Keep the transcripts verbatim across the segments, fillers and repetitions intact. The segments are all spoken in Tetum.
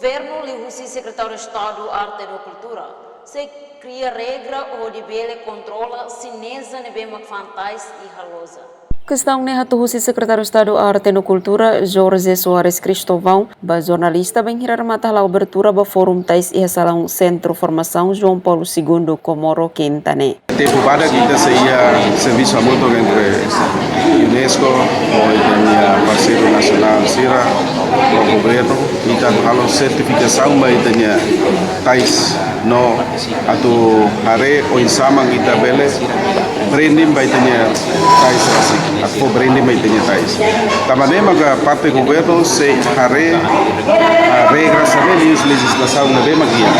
Governu liuhusi Sekretáriu Estadu Arte no Kultura sei kria regra hodi bele kontrola xineza ne'ebé mak fa'an tais iha loja. Kestaun ne'e hato'o husi Sekretáriu Estadu Arte no Kultura, Jorge Soares Cristóvão, ba jornalista bainhira remata hala'o abertura ba Fórum Tais iha salaun Sentru Formasaun João Paulo Segundo, Comoro, Kinta ne'e. Tempu badak ita sei iha servisu hamutuk entre UNESCO ho ita-nia parseiru nasionál sira, ho governu, ita halo sertifikasaun ba ita-nia tais no atu haree oinsá mak ita bele branding ba ita-nia tais rasik, atu fó branding ba ita-nia tais. Tanba ne'e maka parte governu sei haree, ah, regra sira-ne'e liuhusi lejizlasaun ne'ebé mak iha.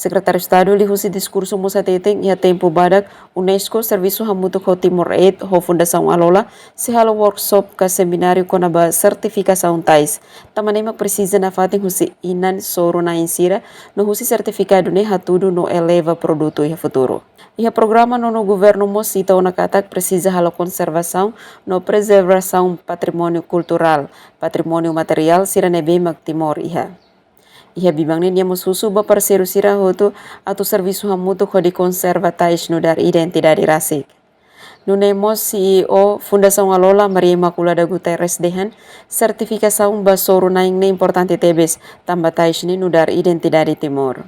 Sekretáriu Estadu liuhusi diskursu mós hateten iha tempu badak UNESCO servisu hamutuk ho Timor Aid ho Fundasaun Alola sei halo workshop ka semináriu kona-ba sertifikasaun tais. Tanba ne'e mak presiza nafatin husi inan soru-na'in sira no husi sertifikadu ne'e hatudu no eleva produtu iha futuru. Iha programa nonu governu mós sita ona katak presiza halo konservasaun no prezervasaun patrimóniu kulturál, patrimóniu materiál sira ne'ebé mak Timor iha. Iha biban ne'e nia mós husu ba parseiru sira hotu atu servisu hamutuk hodi konserva tais nu'udar identidade rasik. Nune'e mós C E O Fundasaun Alola, Maria Imaculada Guterres dehan, sertifikasaun ba soru-na'in ne'e importante tebes, tanba tais ne'e nu'udar identidade Timor.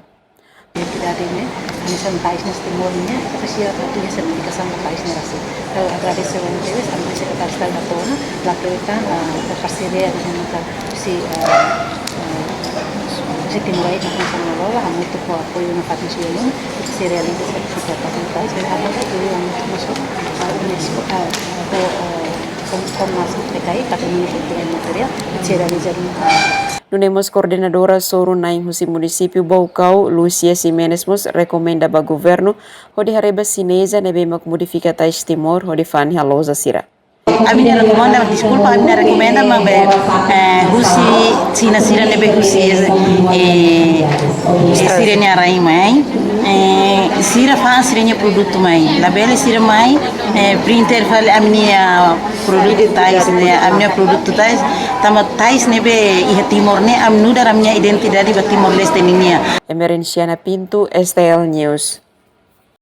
Identidade ne'e, hanesan tais ne'e Timor nian, ita presiza atu iha sertifikasaun ba tais ne'e rasik. Ha'u agradese tebes, ami Sekretáriu Estadu hatene, la aproveita, ah, parseria ne'ebé mak husi, ah, ah, husi Timor Aid, Fundasaun Alola, hamutuk ho apoiu nafatin husi U N, ita sei realiza sertifikasaun tais, ne'e atu apoiu hamutuk ho, ah, UNESCO, ah, ho, ah, Kom-, Komnas P K I, Patrimóniu Kulturál Imateriál, ita sei realiza duni, ah. Nune'e mós koordenadora soru-na'in husi munisípiu Baucau, Lucia Ximenes mós rekomenda ba governu hodi haree ba xineza ne'ebé mak modifika tais Timor hodi fa'an iha loja sira. Ami-nia rekomenda, deskulpa, ami-nia rekomenda maibé, eh, husi Xina sira ne'ebé husi, eh, sira-nia rai mai, eh, sira fa'an sira-nia produtu mai. Labele sira mai, eh, printer fali ami-nia produtu tais ne'e, ami-nia produtu tais, tanba tais ne'ebé iha Timor ne'e, ami nu'udar ami-nia identidade ba Timor-Leste ninian. Emerenciana Pinto, S T L News.